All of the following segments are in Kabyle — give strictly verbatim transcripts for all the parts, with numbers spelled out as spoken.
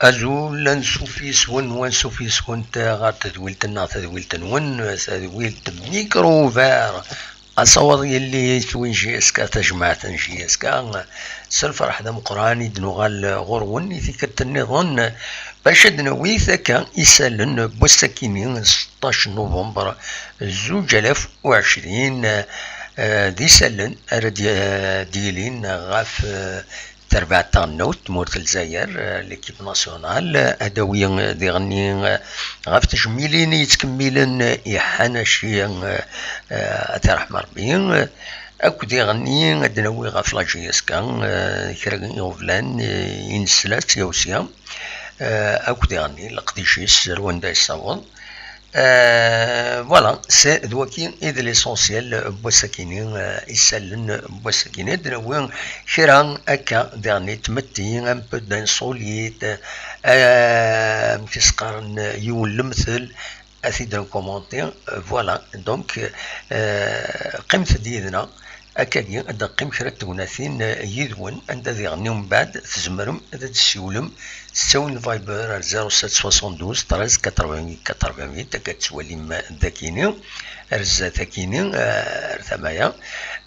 Azul, ansuf yes-wen, wansuf yes-went ɣer tedwilt-nneɣ, tadwilt-nwen, tadwilt Micro Ouvert. Asawaḍ yelli-twen J S K, tajmaɛt n J S K. S lferḥ d ameqqran i d-nuɣal ɣur-wen i tikkelt nniḍen, bac ad d-nawi akka isallen n wass-akini, seṭṭac november zuǧ alaf u ɛecrin, eh, d isallen ara d-, d-yilin ɣef, eh, terbaɛt taɣelnawt n tmurt n Lezzayer, eh, l'équipe nationale, eh, ad d-nawi, eh, diɣenni, eh, ɣef tejmilin i yettkemmilen, eh, i Ḥanaci, eh, eh, ad t-iṛḥem Ṛebbi, eh, akked diɣenni ad d-nawi ɣef la J S K, eh, kra n iɣeblan, eh, i nesla sya u sya, eh, akked diɣenni leqdic-is ar wanda yessaweḍ. Euh, voilà, c'est d waki i d l'essentiel n wass-akini, euh, isallen n wass-akini. Ad d-nawi kra akka diɣenni tmetti, un peu d'insolite, euh, amek i s-qqaren, yiwen lemtel, ad t-id-nkumanti. Euh, voilà, donc, euh, qqimet-d yid-neɣ. Akkagi, ad d-teqqim kra n tegnatin, eh, yid-wen, anda diɣenni umbeɛd tzemrem ad d-tessiwlem s ttawil n Viber ar zéro sept soixante-douze treize quatre-vingt-huit quatre-vingt-huit, akka tettwalim dagini, ar zdat akini, eh, ar tama-ya.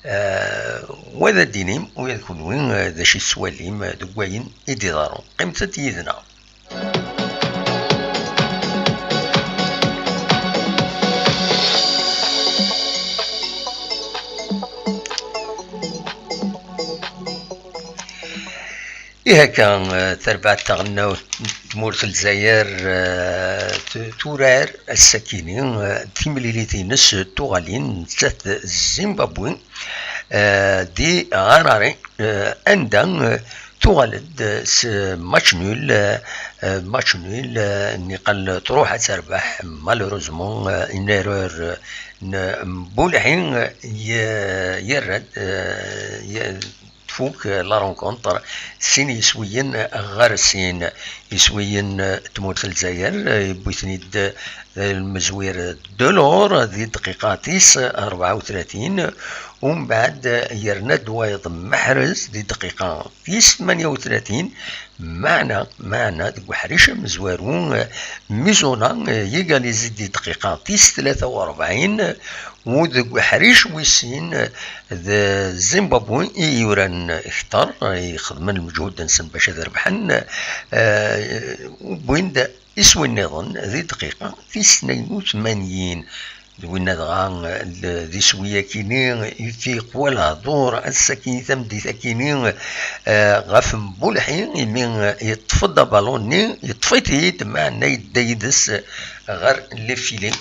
Eh, wa d ad d-inim, ula d kunwi, eh, d acu i tettwalim, eh, deg wayen i d-iḍerrun. Qqimet-d yid-neɣ. Ihi akka, eh, tarbaɛt taɣelnawt n tmurt n Lezzayer, eh, t-, turar ass-akini, eh, timlilit-ines tuɣalin nettat d Zimbabwe, eh, di Harare, eh, anda, eh, tuɣal-d s match nul, eh, match nul, eh, niqal truḥ ad terbeḥ, malheureusement, eh, une erreur, eh, n Mbulḥi, eh, ye-, yerra-d, eh, ye-, tfuk, eh, la rencontre, sin yiswiyen ɣer sin. Iswiyen, eh, tmurt n Lezzayer, eh, yewwi-ten-id, eh, lmezwir Delors di dqiqa tis rebɛa u tlatin, umbeɛd, eh, yerna-d wayeḍ Mahrez di dqiqa tis tmanya u tlatin, meɛna, meɛna deg uḥric amezwaru, eh, Mizona, eh, yegalizi di dqiqa tis tlata u rebɛin, u deg uḥric wis sin, eh, d Zimbabwe i yuran kter, eh, ixedmen lmeǧhud-nsen bac ad rebḥen, eh, wwin-d iswi nniḍen di dqiqa tis tnayen u tmanyin. D winna dɣa, l-, d iswi-yakini i t-iqwa lehdur ass-akini, tameddit-akini, eh, ɣef Mbulḥi, imi, eh, yeṭṭef-d abalun-nni, yeṭṭef-it-id, meɛna yedda yid-s ɣer les filets.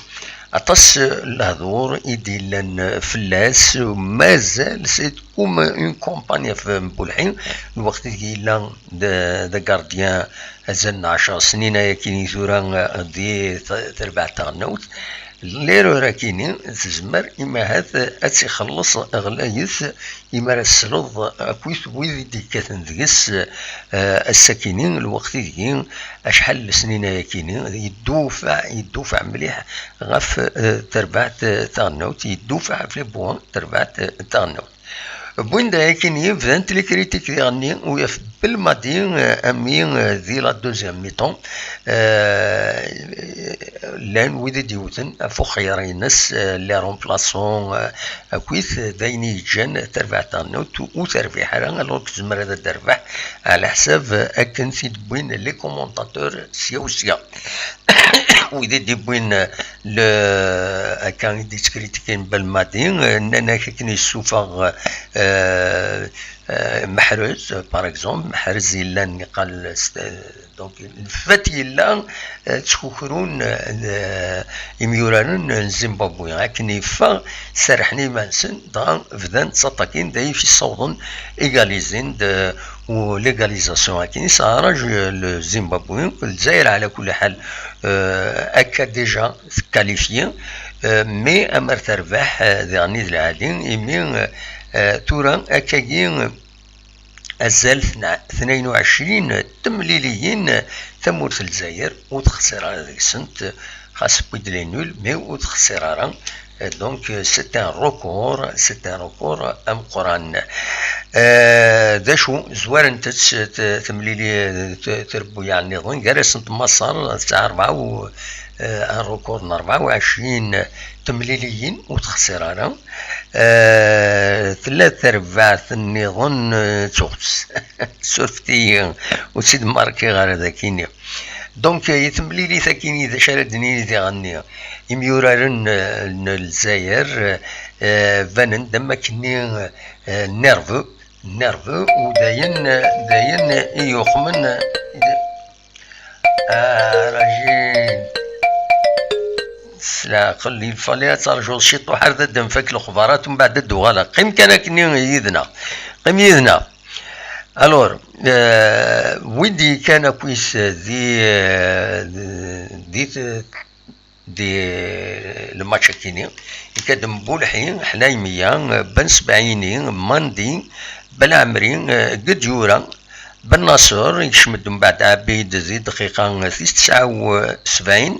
Aṭas n lehdur i d-yellan fell-as, mazal c'est comme une campagne ɣef Mbulḥi, lweqt i yella d, d gardien azal n ɛecṛ snin ayakini tura, eh, di t-, terbaɛt taɣelnawt. L'erreur-akini tezmer imahat ad tt-ixelleṣ ɣlayet imi ara tesleḍ akkit wid i d-yekkaten deg-s, eh, ass-akini, lweqt ideg acḥal n lesnin ayakini yeddufaɛ, yeddufaɛ mliḥ ɣef, eh, terbaɛt, eh, taɣelnawt, yeddufaɛ ɣef les points n terbaɛt, eh, taɣelnawt. Wwin-d ayakini bdant les critiques diɣenni, u yaf Belmadi, eh, ami, eh, di la deuxième mi-temps, eh, llan wid i d-yewten ɣef uxeyyaṛ-ines, eh, les remplaçants, eh, akkit d ayen i yeǧǧan tarbaɛt taɣelnawt ur terbiḥ ara, alors que tezmer ad d-terbeḥ ɛla ḥsab, eh, akken t-id-wwin les commentateurs sya u sya. Wid i d-yewwin, eh, le, akka i d-yettkritikun Belmadi, eh, nnan-ak akken yessufeɣ, eh, eh, Mahrez, par exemple, Mahrez yellan yeqqal s-, donc, le fait yella, eh, ttkukrun, eh, imyuraren n Zimbabwe. Akken yeffeɣ, serrḥen iman-nsen, dɣa bdan ttaṭakin, d ayif yessawḍen égaliser-d, eh, u l'égalisation akin yesɛa rraj le Zimbabwe, Lezzayer ɛla kulli ḥal, eh, akka déjà tqualifié, eh, mais amar terbeḥ, eh, diɣenni d lɛali, imi, eh, tura akkagi azal tna-, tnayen u ɛecrin temliliyin, tamurt n Lezzayer ur texsir ara deg-sent, xas wwin-d les nuls, mais ur texsir ara, Donc, euh, c'est un record, c'est un record ameqqran. Euh, d acu, zwarent-tt t- temlili, t- trebbuyaɛ nniḍen gar-asent Maṣer, tesɛa rebɛa u- euh, un record n rebɛa u ɛecrin temliliyin, ur texsir ara. Euh, tella terbaɛt nniḍen, euh, tuɣ-tt. Surfet-iyi, ur tt-id-markiɣ ara dagi-nni. Donc, i temlilit akkin, d acu ara d-nini diɣenni? Imyuraren, euh, n Lezzayer, euh, banen-d am akkenni, euh, nerveux, nerveux, u d ayen, euh, d ayen i yuqmen, euh, ah, rajin. S leɛqel, il fallait ad terjuḍ ciṭuḥ ar d ad d-nfak lexbarat, umbeɛd ad d-uɣaleɣ. Qqim kan akkenni yid-neɣ. Qqim yid-neɣ. Alors, euh, wid yekkan akk-is di, euh, di, di, di lmatch akini, ikad-d Mbulḥi, Ḥnaymiya, Ben Sebɛini, Mandi, Belɛemri, euh, Gedyura, Ben Naṣer, yekcem-d mbeɛd Ɛabid di dqiqa tis tesɛa u sebɛin,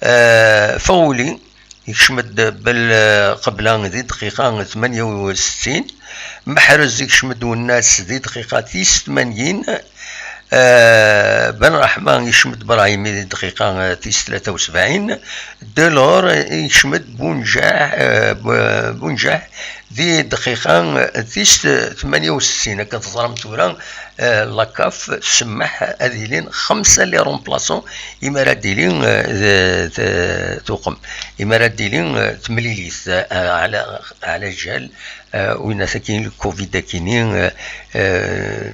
euh, Faɣuli, yekcem-d Bel Qebla di dqiqa tmanya u settin, Meḥrez yekcem-d Wennas di dqiqa tis tmanyin, eh, Ben Raḥma yekcem-d Brahimi di dqiqa tis tlata u sebɛin, Delor yekcem-d Bunjaḥ, eh, Bu- Bunjaḥ di dqiqa tis tmanya u settin. Akka teẓram tura, eh, la CAF tsemmeḥ ad ilin xemsa les remplaçants imi ara d-tili, eh, t- t- tuqem, imi ara d-tili, eh, temlilit, eh, ɛla ɛla jal, eh, winna akkin le covid akini, eh, eh,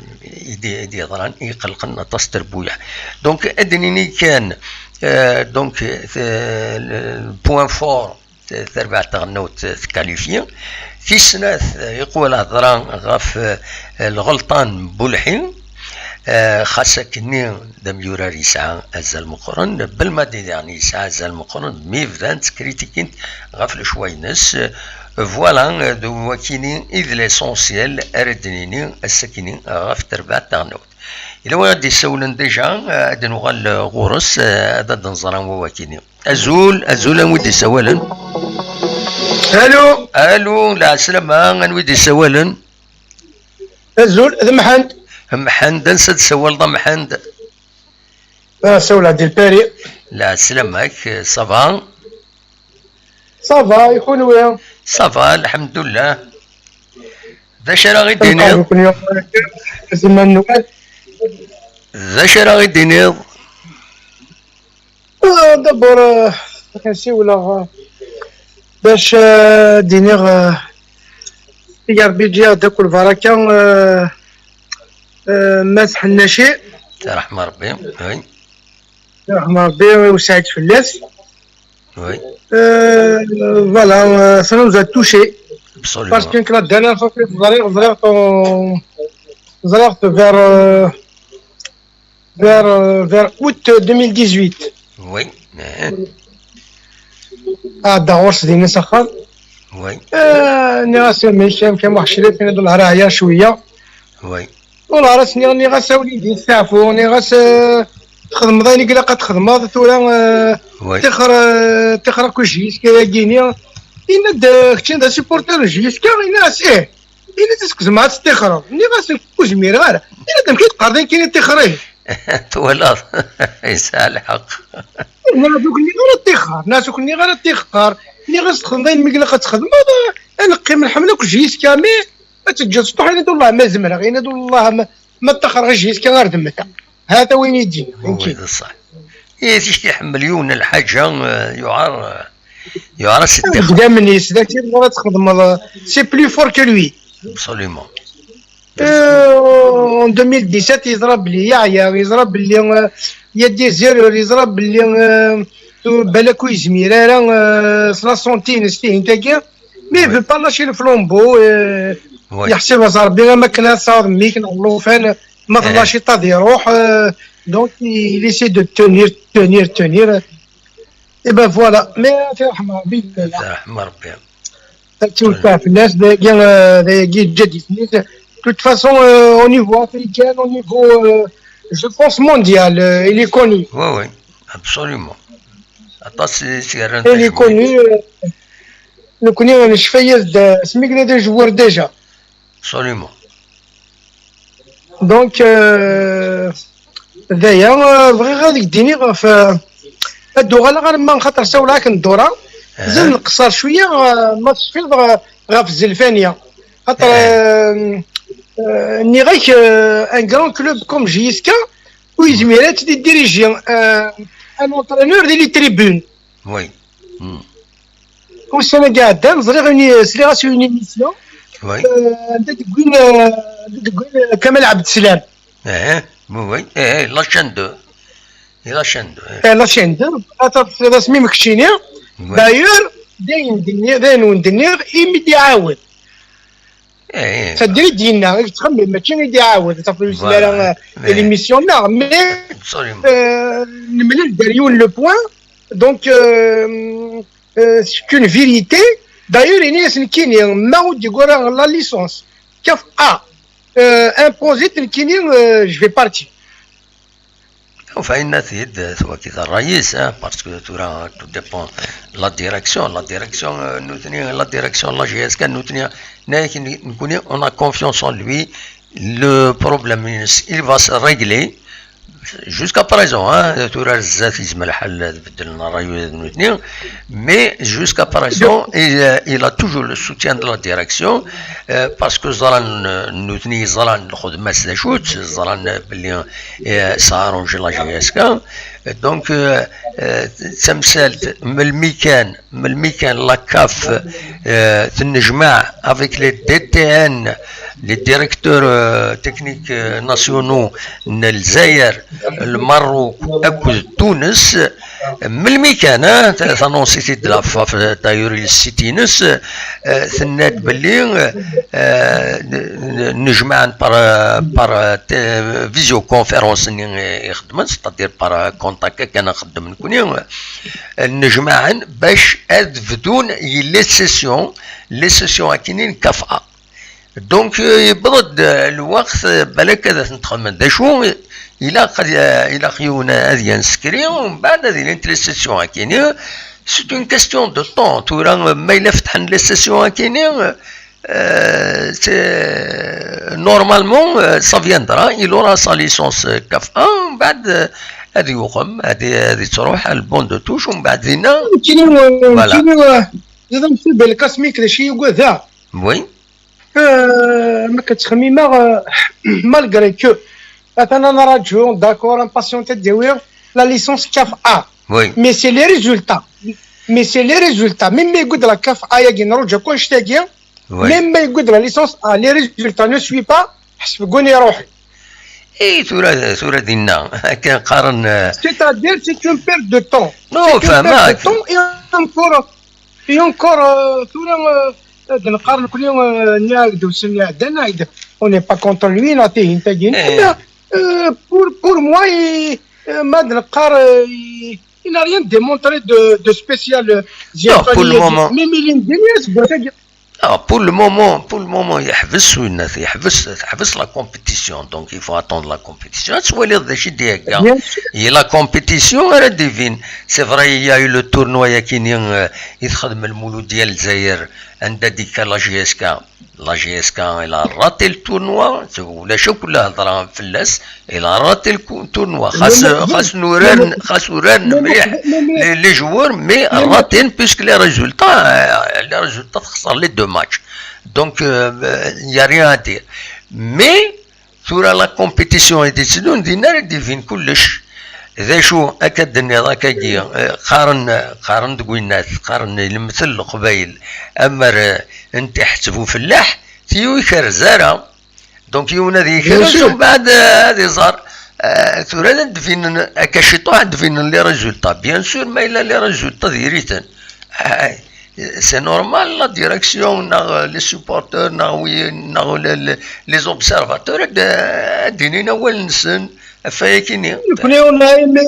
i d- i d-yeḍran, i iqellqen aṭas n terbuyaɛ. Donc, ad d-nini kan, eh, donc, eh, le point fort, t- tarbaɛt taɣelnawt, eh, tkalifyi. Tis snat, eh, iqwa lhedra ɣef, eh, lɣelṭa n Bulḥi, eh, xas akkenni d amyurar yesɛa azal meqqren, Belmadi diɣen yesɛa azal meqqren, mi bdan ttkritikint ɣef lecwa-ines. Voilà, d wakini i d l'essentiel ara d-nini ass-akini ɣef terbaɛt taɣelnawt. Yella win i d-isawlen déjà, ad nuɣal ɣur-s, ad d-nẓer anwa wakini. Azul, azul, anwi d-isawalen? Allô? Allô, lɛeslama, anwi d-isawalen? Azul, d Mḥend. Mḥend, ansa d-sawaleḍ a Mḥend? Ah, sawleɣ di Lpari. Lɛeslama-k, ça va? Ça va, i kunwi? Ça va, lḥemdullah. D acu ara ɣ-d-tiniḍ? Azul. D acu ara ɣ-d-tiniḍ? Ah, d'abord, ah, ad siwleɣ, ah, bac, ah, ad d-iniɣ, ah, i Rebbi ǧǧiɣ-d akk lbaraka, ah, ah, Mat Ḥennaci. Ṛeḥma Rebbi, oui. Ṛeḥma Rebbi, wesɛit fell-as. Oui. Euh, voilà, euh, ça nous a touché. Absolument. Parce que la dernière fois que ẓriɣ, ẓriɣ-t en- ẓriɣ-t vers, euh, vers, euh, vers août deux mille dix-huit. Oui. Eh. Ɛeddaɣ ɣur-s dinna s axxam. Oui. Euh, nniɣ-as amek, amek a Muḥ Crif, yenna-d: "Wellah, ɛyiɣ cwiya." Oui. Wellah, nniɣ-as, nniɣ-as a wlidi, steɛfu, nniɣ-as, euh, txedmeḍ ayen i ilaq ad txedmeḍ, tura, euh, oui, tixer, euh, tixer akk J S K-agi-ni. Yenna-d, euh, keččini d asupporter n J S K? Yenna-as ih. Yenna-d: "Ass n tzemɛa ad teṭṭixreḍ." Nniɣ-as: "Ur zmireɣ ara." Yenna-d: "Amek i d-teqqareḍ ayen kan i ṭṭixer ihi?" Twalaḍ? Yesɛa lḥeqq. Nniɣ-as: "Ur k-nniɣ ara ṭṭixer, nniɣ-as ur k-nniɣ ara ṭṭixer, nniɣ-as txedmeḍ ayen mi ilaq ad txedmeḍ, ad neqqim nḥemmel akk J S K, mais ad teǧǧeḍ sṭuḥ." Yenna-d: "Wellah ma zemreɣ." Yenna-d: "Wellah ma, ma ṭṭaxreɣ J S K ar d meta." Hata wayen i d-yenna. Oui, oui, d ṣṣeḥ. I ticki iḥemmel yiwen n lḥaǧa, euh, yuɛer, euh, yuɛer ad s-iṭṭixer. Deg idammen-is, d acu ara txedmeḍ, c'est plus fort que lui. Absolument. Euh, en deux mille dix-sept, yeẓra belli yeɛya, yeẓra belli, euh, il y a des erreurs, yeẓra belli, euh, balak ur yezmir ara, euh, s la santé-ines tihin tagi. Mais il veut pas lâcher le flambeau, euh, oui, yeḥseb-as Rebbi am akken ad tesɛuḍ mmi-k neɣ llufan, ma, eh, tlaciḍ-t ad iruḥ, euh, donc il essaie de tenir, tenir, tenir. Et ben voilà. Mais tirḥem Rebbi. Tirḥem Rebbi. Ad tiwteɛ fell-as, d ayagi, euh, d ayagi yeǧǧa-d isem-is. De toute façon, euh, au niveau africain, au niveau, euh, je pense mondial, euh, il est connu. Oui, oui, absolument. Aṭas i s-yerran tacmat. Il est connu, euh, Nekkni necfa-yas-d asmi yella d ajewwir déjà. Absolument. Donc, euh, d aya, euh, bɣiɣ ad k-d-iniɣ ɣef, euh, ad d-uɣaleɣ arma xaṭer sawleɣ akken Dora, zad nqeṣṣer cwiya, euh, ma tecfiḍ, euh, ɣef Zelfania. Xaṭer, euh, euh, nniɣ-ak, euh, un grand club comme J S K, ur yezmir ad t-id-diriji, euh, un entraîneur di les tribunes. Oui. Hmm. Ussan-agi iɛeddan, ẓriɣ une, sliɣ-as i une émission, Oui. euh, anda d-wwin, euh, anda d-wwin, euh, Kamal Abdeslam. Eh, oui, oui. Eh, la chaîne deux. Et la chaîne deux. Eh. Eh, la chaîne deux, ad tafeḍ asmi keččini. Oui. D'ailleurs, d ayen d-nni-, d ayen wen-d-nniɣ imi d-iɛawed. Eh, eh. C'est-à-dire, i d-yenna, i yettxemmim, mačči i d-iɛawed, tafeḍ Voilà. Voilà. Eh. L'émission-nneɣ, mais Absolument. euh, nemlal-d ar yiwen le point, donc euh, euh, c'est une vérité. D'ailleurs, ini-as nekkini, ma ur d-yeggra la licence, kaf A, euh, imposite nekkini, euh, je vais partir. Enfin, il-t-id, soit qu'il a raillé, hein, parce que tout, tout dépend de la direction. La direction, euh, nous tenir, la direction, la G S K, nous tenir, on a confiance en lui. Le problème, il va se régler. Jusqu'à présent, hein, tura zdat yezmer lḥal ad beddlen ṛṛay nutni, mais jusqu'à présent, il, il a toujours le soutien de la direction, euh, parce que ẓran, euh, nutni ẓran lxedma-s d acu-tt, ẓran, euh, belli, euh, ça arrange la G S K. Donc, euh, euh, d tamsalt, melmi kan, melmi kan la CAF, euh, tennejmaɛ avec les D T N, les directeurs, euh, techniques, euh, nationaux n Lezzayer, Lmerruk akked Tunes, melmi kan, hein, t'annonces-it-id la FAF, d'ailleurs, il cite-ines, euh, tenna-d belli, euh, n-, n-, nejmaɛen par, euh, par, euh, té-, visioconférence-nni i xeddmen, c'est-à-dire par, euh, contact akken nxeddem nekkni, euh, nejmaɛen bac ad bdun les sessions, les sessions akkin n CAF A. Donc, euh, yewweḍ-d, euh, lweqt, euh, balak ad ten-txedmen. D acu, ilaq ad, euh, ilaq yiwen ad yensekri, umbeɛd ad ilint les sessions akkin. C'est une question de temps. Tura, euh, ma yella fetḥen les sessions akkin, euh, c'est, normalement, euh, ça viendra, il aura sa licence, euh, CAF A, umbeɛd, euh, ad yuɣem, ad, ad yettruḥ à le banc de touche, umbeɛd dinna. Kini, euh, Voilà. Kini, euh, d amsubel kasmik d acu yugad da. Oui. Euh, ma ttxemmimeɣ, euh, malgré que atan ad nraǧu, d'accord, impatient ad d-yawi la licence CAF A. Oui. Mais c'est les résultats. Mais c'est les résultats. Même ma yewwi-d la CAF A-agi, nraǧu akk annect-agi, Oui. Même ma yewwi-d la licence A, les résultats ne suivent pas, ḥseb deg win iruḥen. Et tura, tura dinna, akken qqaren, euh, C'est-à-dire, c'est une perte de temps. Non, C'est une enfin, perte ma- de temps et encore, et encore, euh, tura, euh, ad nqar nekkni, euh, nniɣ-ak-d ussan iɛeddan, nniɣ-ak-d, on n'est pas contre lui, la tihin tagi. Eh. Mais, euh, pour, pour moi, il, euh, ma d-neqqar, euh, il, il n'a rien démontré de, de spécial. Euh, Non, pour le moment. Même il est une dernière, c'est pour ça que Ah, pour le moment, pour le moment, yeḥbes winna, yeḥbes, teḥbes la compétition. Donc, il faut attendre la compétition. Ad twaliḍ d acu i d-ihegga. Bien sûr. Et la compétition, elle est divine. C'est vrai, il y a eu le tournoi, il y a qui, euh, il y a le Mouloudi Alzaïr, un dédicace à la G S K. La G S K, elle a raté le tournoi. C'est, ولا شك ولا هضرة في اللاس. Il a raté le coup- tournoi. Xas, Mais- xas nurar, xas uraren mais- mliḥ mais- mais- les, les joueurs, mais mais- raté puisque les résultats, euh, les résultats, تخسر les deux matchs. Donc, euh, il y a rien à dire. Mais, tura la compétition est décidée, on dit, نرى divine كلش. D acu akka d-nniḍ akkagi, euh, qqaren, qqaren deg winnat, qqaren lemtel leqbayel, amer, euh, n tiḥettbu fellaḥ, tiyu ikerrez ara. Donc, yiwen ad yekrez, Bien sûr. Umbeɛd, euh, ad iẓer. Euh, tura ad d-binen, akka ciṭuḥ ad d-binen les résultats. Bien sûr, ma yella les résultats diri-ten. Ah, c'est normal, la direction, neɣ les supporters, neɣ wi-, neɣ les, les, les observateurs, ad, ad d-inin awal-nsen, ɣef wayakini. Nekkni, on a aimé,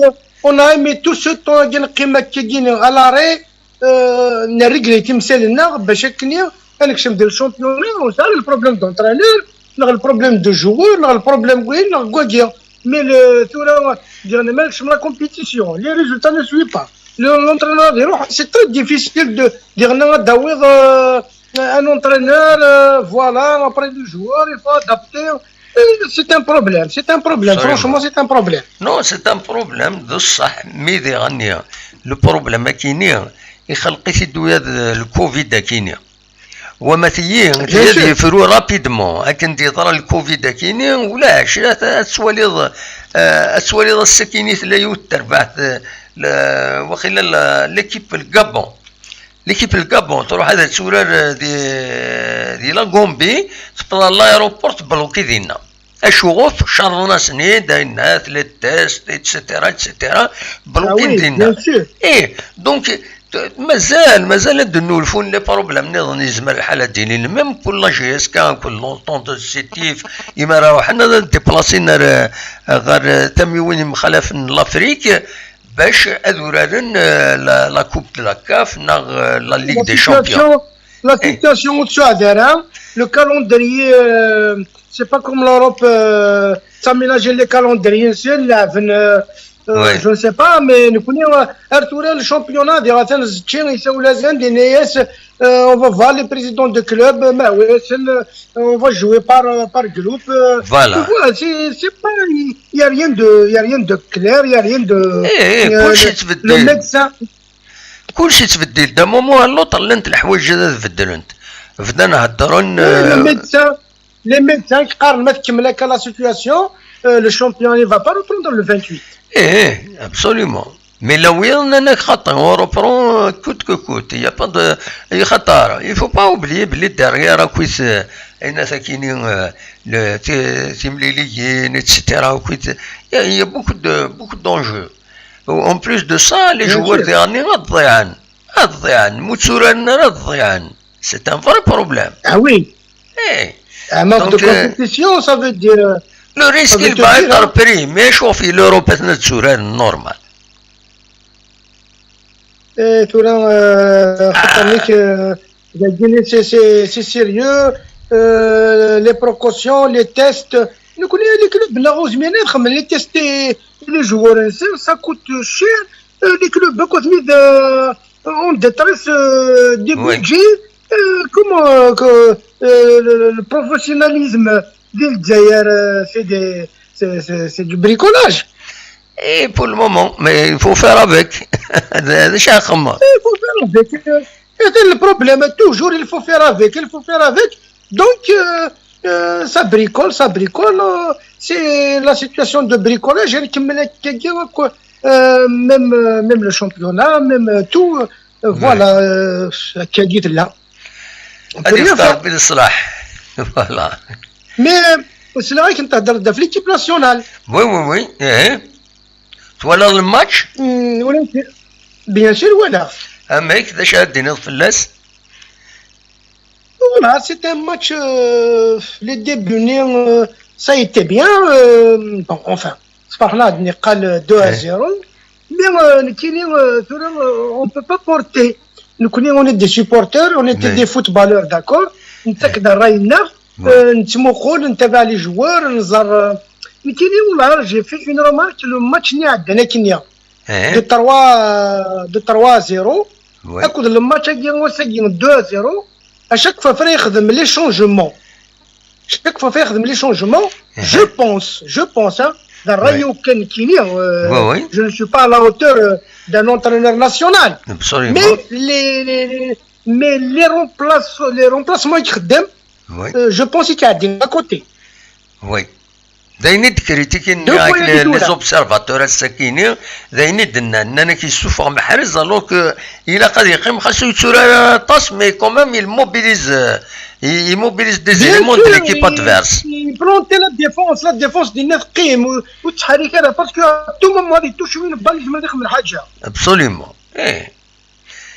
on a aimé tout ce temps-agi neqqim akkagi à l'arrêt, euh, nerreglay timsal-nneɣ bac akken ad nekcem di le championnat, ur nesɛi ara le problème d'entraîneur, neɣ le problème de joueur, neɣ le problème win, neɣ wagi. Mais le, tura, diɣen ma nekcem la compétition, les résultats ne suivent pas. Le- l'entraîneur ad iruḥ, c'est très difficile de dire non ad tawiḍ euh, un entraîneur euh, voilà, après le joueur il faut adapter. Euh, c'est un problème, c'est un problème, franchement c'est un problème. Non, c'est un problème de ça. Mais le problème akini ixelq-it-id le covid akini. Wama tiyi tiyi ad yefru rapidement akken d-yeḍra le covid akini, ulac ad twaliḍ ad twaliḍ ass-akini tella yiwet terbaɛt waqila l'équipe le Gabon. L'équipe le Gabon truḥ ad turar di di la Gambie, tewweḍ l'aéroport tebloki dinna. Acuɣef? Cerḍen-asen-id ayennat, les tests, et cetera, et cetera. Blokin dinna. Ih, donc mazal mazal ad d-nnulfun les problèmes nniḍen, yezmer lḥal ad d-ilin même pour la J S K, pour l'Entente de Sétif, imi ara ruḥen ad déplacer ar ɣer tamiwin yemxalafen n l'Afrique bac ad uraren la Coupe de la CAF neɣ la Ligue des Champions. La situation ur tettɛeddi ara. Le calendrier, euh, c'est pas comme l'Europe, euh, ça mélange les calendriers, c'est la euh, euh, je ne sais pas, mais nous connaissons euh, Arthur le championnat, des Athènes, Chien, et c'est où les Indiens, euh, on va voir les présidents de club, mais oui, c'est le- on va jouer par, euh, par groupe. Euh, Voilà. Tu vois, c'est c'est pas, il n'y a rien de, il y a rien de clair, il n'y a rien de. Eh, eh, euh, كلشي le, تبدل. Le médecin, كلشي تبدل d'un moment à l'autre, llant lḥwayeǧ ad beddlent. Bdan heddren le médecin, les médecins qui parlent, mettent comme la situation, euh, le champion, il va pas reprendre le vingt-huit. Eh, eh, absolument. Mais là oui, on a خطا, on reprend coûte que coûte. Il y a pas de, il y a خطر. Il faut pas oublier بلي derrière اكويت اين ثاكيني le timliliyin, et cetera اكويت. Il y a, il y a beaucoup de beaucoup d'enjeux. En plus de ça, les joueurs ديالنا غاد ضيعان. غاد ضيعان. متورن غاد ضيعان. C'est un vrai problème. Ah oui, Eh. Un manque de Donc, euh, compétition, ça veut dire. Le risque, Ça veut il va dire, être hein. Pris, mais شوف, l'Europe est naturelle, normal. Eh, tura, euh, خاطر c'est, c'est, c'est sérieux. Euh, les précautions, les tests. Donc, les, les clubs, là, on se met, les tests, les joueurs, ça, ça coûte cher. Euh, les clubs, quand ils, euh, en détresse euh, des Oui. Budgets, euh, comment euh, que, euh, le, le professionnalisme des Dzaïr, euh, c'est des- c'est- c'est- c'est du bricolage. Et pour le moment, mais il faut faire avec. هذا شي خمار. Il faut faire avec. Euh, et c'est le problème, toujours il faut faire avec, il faut faire avec. Donc, euh, euh, ça bricole, ça bricole. Euh, c'est la situation de bricolage, elle, qui me l'a- qui- qui- quoi. Euh, même, euh, même le championnat, même euh, tout. Euh, Ouais. Voilà, euh, qui dit là. On peut هذه rien يختار faire. بالصلاح. Voilà. Mais c'est vrai que tu as de l'équipe nationale. Oui, oui, oui. Eh. Twalaḍ le match? Hmm, ولكن- Bien sûr, voilà. Amek, d acu ara d-tiniḍ fell-as? Voilà, c'est un match, euh, les débuts, euh, ça a été bien. Euh, bon, enfin, c'est pas là, on est deux à zéro. Mais euh, nekkini, euh, tura, euh, on peut pas porter. Nekkini, on est des supporters, on était Oui. Des footballeurs, d'accord. نتاكد الراي لنا. Oui. Euh, نتموقول, نتابع les joueurs, نزار. Euh, nekkini, والله, j'ai fait une remarque, le match ني عندنا كنيا. Eh. De trois, de trois à zéro. Oui. Akud le match agi, wass-agi deux à zéro. À chaque fois, frère, يخدم les changements. Chaque fois, frère, يخدم les changements. Je pense, je pense, hein, dans Oui. Rayo Kenkini, euh, Oui, oui. Je ne suis pas à la hauteur euh, d'un entraîneur national. Absolument. Mais les, les, les- mais les, remplace, les remplacements يخدم, Oui. Euh, je pense qu'il y a des à côté. Oui. D ayen i d-critiquin Deux points les, de les tout, observateurs ass-akini, d ayen i d-nnan, nnan-ak yessufeɣ Meḥrez, alors que ilaq ad yeqqim, xas ur yettur ara aṭas, mais quand même il mobilise, euh, il, il mobilise des Bien éléments sûr, de l'équipe il- adverse. Il plantait la défense, la défense ديالنا تقيم و- وتحرك هذا, parce que à tout moment غادي يتوشوي البال يجمع داخل الحاجه. Absolument. Eh.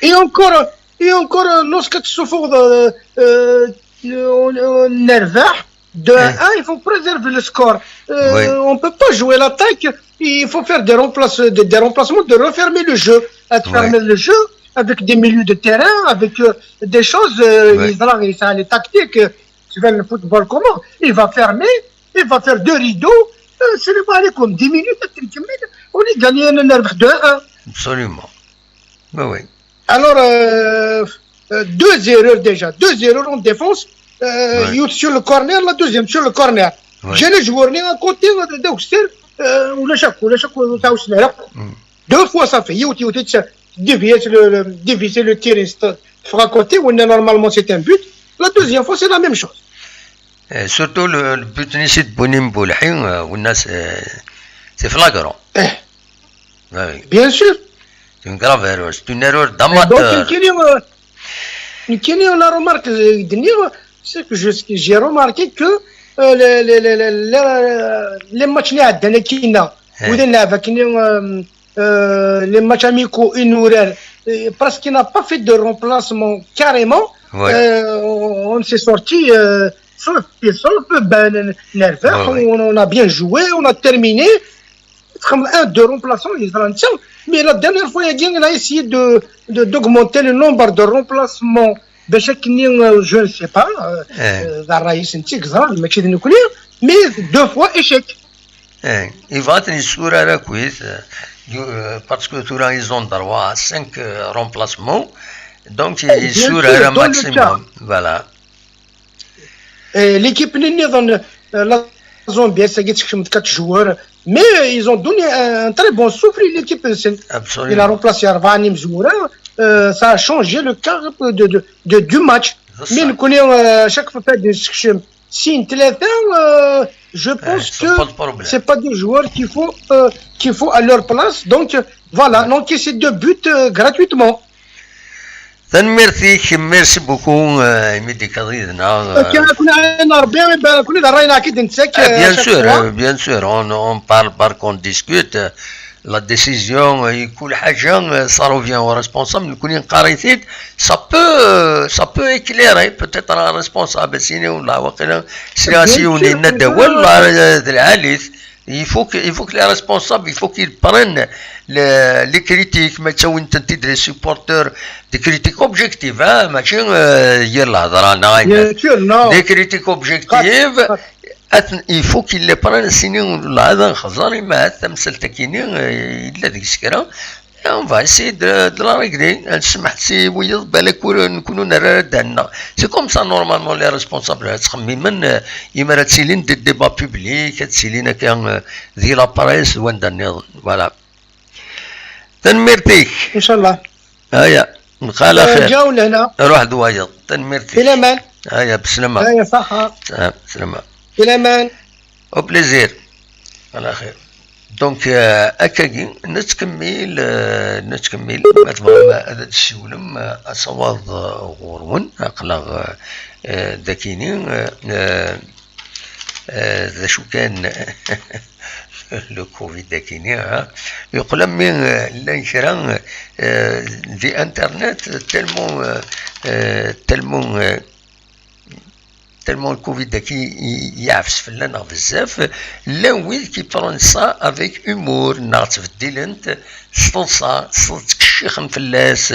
Et encore, et encore, euh, lorsque tu souffres de, euh, euh, nerveux, de un, il faut préserver le score. Euh, Oui. On peut pas jouer l'attaque. Il faut faire des, remplace, des, des remplacements, de refermer le jeu, à Oui. Fermer le jeu avec des milieux de terrain, avec euh, des choses, euh, Oui. يزرع يسعى les tactiques, euh, tu vois le football comment, il va fermer, il va faire deux rideaux, euh, السلام عليكم, dix minutes, on est gagné, on a deux un. Absolument. Oui, oui. Alors, euh, euh, deux erreurs déjà. Deux erreurs en défense. Euh, Ouais. Youth sur le corner, la deuxième sur le corner. Ouais. J'ai le joueur né à côté d'Auxerre. Euh, ou le chaque, ou le chaque, ou le chaque, ou le chaque. Mm. Deux fois ça fait. Youth, youth, c'est dévier le, le, dévier le tir, c'est à côté, où normalement c'est un but. La deuxième fois, c'est la même chose. Et surtout le, le but ici de Bounim Boulhi, euh, on a, c'est c'est flagrant. Eh, Oui, oui. Bien sûr. C'est une grave erreur. C'est une erreur Donc, d'amateur. une question, euh, une question, la remarque, euh, de dire, c'est que je- j'ai remarqué que euh, les, les, les, les, les, les matchs les derniers qu'il y a, Hein. ou des lives, qui n'ont, euh, euh, les matchs amicaux, une heure, euh, parce qu'il n'a pas fait de remplacement carrément. Ouais. Euh, on on s'est sorti euh, sur le pied, sur le peu, ben, nerveux. Ouais, ouais. On, on a bien joué, on a terminé. Comme un, deux remplaçants, il est en train de dire, mais la dernière fois, il a essayé de, de, d'augmenter le nombre de remplacements. Ben, chaque année, euh, je ne sais pas. Euh, Eh. euh, la raïs, c'est un petit exemple, mais c'est une couleur, mais deux fois échec. Eh, il va être sûr à la cuisse, euh, parce que tout là, ils ont droit à cinq euh, remplacements. Donc, Eh, il bien sûr sûr, à un dans le maximum. Cas. Voilà. Et l'équipe, euh, la Zambie, ça a quatre joueurs. Mais euh, ils ont donné un très bon souffle, l'équipe. C'est- Absolument. Il a remplacé Arvani Mzoura. Euh, ça a changé le cap de, de, de- du match. C'est Mais ça. Nous connaissons euh, chaque fois des discussions. Si une telle affaire, euh, je Eh, pense ça que pose problème. C'est pas des joueurs qu'il faut, euh, qu'il faut à leur place. Donc euh, voilà, donc c'est deux buts euh, gratuitement. Tanemmirt-ik, merci beaucoup, euh, imi d-ikkaḍ yid-neɣ, euh, Akken ad kun ɛin Ṛebbi, ben, kun d ṛṛay-nneɣ ad d-nteɣ, Ah, bien euh, chaque sûr, fois. Euh, bien sûr, on, on parle par qu'on discute, euh, la décision, euh, كل حاجة, euh, ça revient au responsable, nekkni neqqar-it-id, ça peut, euh, ça peut éclairer peut-être un responsable, sinon, là, waqila, sliɣ-as Bien yiwen sûr, yenna-d euh, awal, là, euh, d lɛali-t. Il faut que, il faut que les responsables, il faut qu'ils prennent le, les critiques, mais ça, on entend des supporters, des critiques objectives, hein, ماشي, euh, yir lhedra, neɣ ayen. Bien sûr, non. Des critiques objectives, at- il faut qu'ils les prennent, sinon, là, ad nxeẓẓer, imi tamsalt-agi-nni, euh, yella deg-s kra. Et on va essayer de, de la régler. Ad nsemmeḥ si wiyeḍ, balak ur nekkni ur nerra ara ddehn-nneɣ. C'est comme ça, normalement, les responsables ad ttxemmimen, euh, imi ara ttilin des débats publics, ad ttilin akka, euh, di la presse, d wanda nniḍen. Voilà. Tanemmirt-ik. Inchallah. Aya, nlqaa ɛla xir. Ǧaw lehna. Ruḥ d wayeḍ. Tanemmirt-ik. Ilaman. Aya, beslama. Aya, ṣaḥa. Ah, beslama. Ilaman. Au plaisir. Ɛla xir. Donc, euh, akkagi, nettkemmil, euh, nettkemmil, ma tebɣam ad d-tessiwlem, euh, asawaḍ, euh, ɣur-wen, aql-aɣ, euh, euh, dakini, euh, euh, euh, d acu kan, le covid akini, hein. Yeqqel am mi, euh, llan kra, euh, di internet, tellement, euh, euh, tellement, euh, tellement le covid-agi i- yeɛfes fell-aneɣ bezzaf, llan wid qui prennent ça avec humour, neɣ ttbeddilen-t s teḍsa, s ttkeccixen fell-as.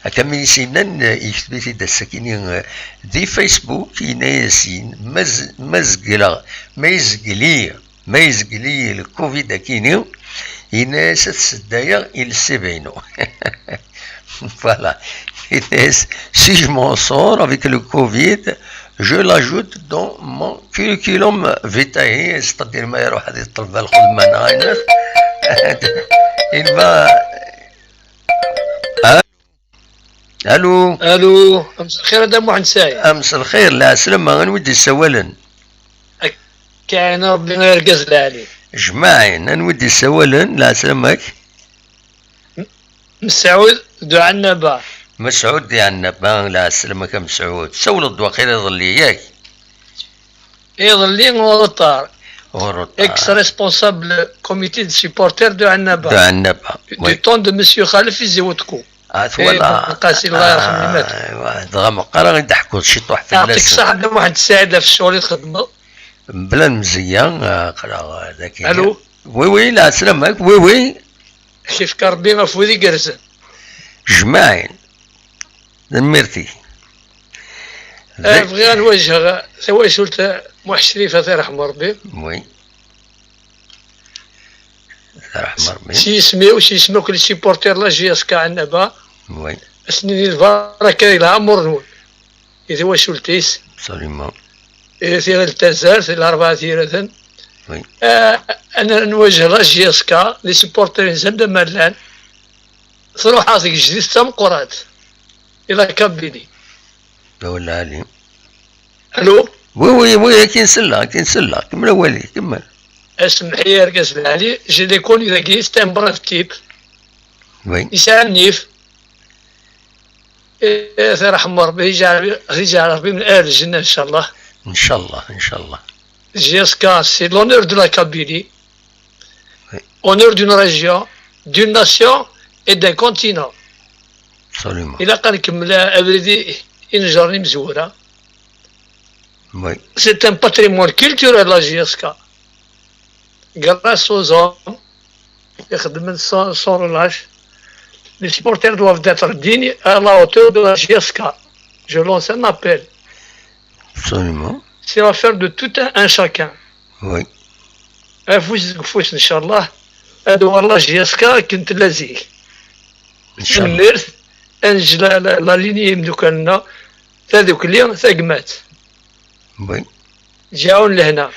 Akka mi s-yennan, yekteb-it-id ass-akini, euh, di Facebook, yenna-yas, ma z- ma zegleɣ, ma yezgel-iyi, ma yezgel-iyi le covid akini, yenna-yas ad t-sseddayeɣ i lsib-inu. Voilà. Yenna-yas, si je m'en sors avec le covid, je l'ajoute dans mon curriculum vitae, c'est-à-dire ma iruḥ ad yeṭṭleb lxedma neɣ ayen. Il va. Allô. Allô, مساء الخير هذا محمد سعيد. مساء الخير, lɛeslama, anwa i d-yessawalen? كاين ربي غير قز العالي. Jmaɛin, anwa i d-yessawalen? Lɛeslama-k. مسعود دعا النبا. Mesɛud di Ɛennaba, lɛeslama-k a Mesɛud. Tsawleḍ-d waqila iḍelli, yak? Iḍelli en retard. Ur Ex-responsable comité de supporters de Annaba. De Annaba. Du temps de Monsieur Khalef Izewtku. Ah, twala. Lqasi, Allah yerḥem, imat. Dɣa meqqar i d-ḥkuḍ ciṭuḥ fell-as. Yeɛṭik ṣṣeḥ a Muḥend Saɛid ɣef ccɣel i txedmeḍ. Mebla lemzeyya, aql-aɣ dagi. Allô. Oui, oui, lɛeslama-k, oui, oui. Kifka Rebbi ɣef wid igerrzen. Jmaɛin. Tanemmirt-ik. Eh, bɣiɣ ad wajheɣ tawacult Muḥ Crifa, ad t-yerḥem Rebbi. Oui. Ad t-yerḥem Rebbi. S yisem-iw, s yisem akk les supporters la J S K Annaba. Oui. Ass-nni di lbaraka di leɛmur-nwen, i twacult-is, absolument, i tiɣilt tazart, i larbɛa tiraten. Oui. Ah, ad nwajeh la J S K, les supporters-nsen d amallan, truḥ-aɣ tgejdit d tameqqrant i la Kabylie. Awal lɛali. Allô? Oui, oui, oui, akin selleɣ, akin selleɣ. Kemmel awal-ik, kemmel. Asemḥi argaz lɛali, je l'ai connu dagi, c'est un brave type. Oui. Yesɛa nnif. Eh, ad t-irḥem Rebbi, ad t-ijɛel, ad t-ijɛel Rebbi min ahel lǧenna, inchallah. Inchallah, inchallah. J S K, c'est l'honneur de la Kabylie. Oui. Honneur d'une région, d'une nation et d'un continent. Absolument. Ilaq ad nkemmel abrid i, i neǧren imezwura. Oui. C'est un patrimoine culturel, la J S K. Grâce aux hommes ixeddmen sans, sans relâche, les supporters doivent être dignes, à la hauteur de la J S K. Je lance un appel. Absolument. C'est l'affaire de tout un, un chacun. Oui. Afus deg ufus, inchallah, ad uɣaleɣ la J S K akken tella zik. Inchallah. Tanemmirt, ad neǧǧ la, la, la lignée n yimeddukal-nneɣ, tadukli, tagmat. Oui. Ǧaɛun lehna.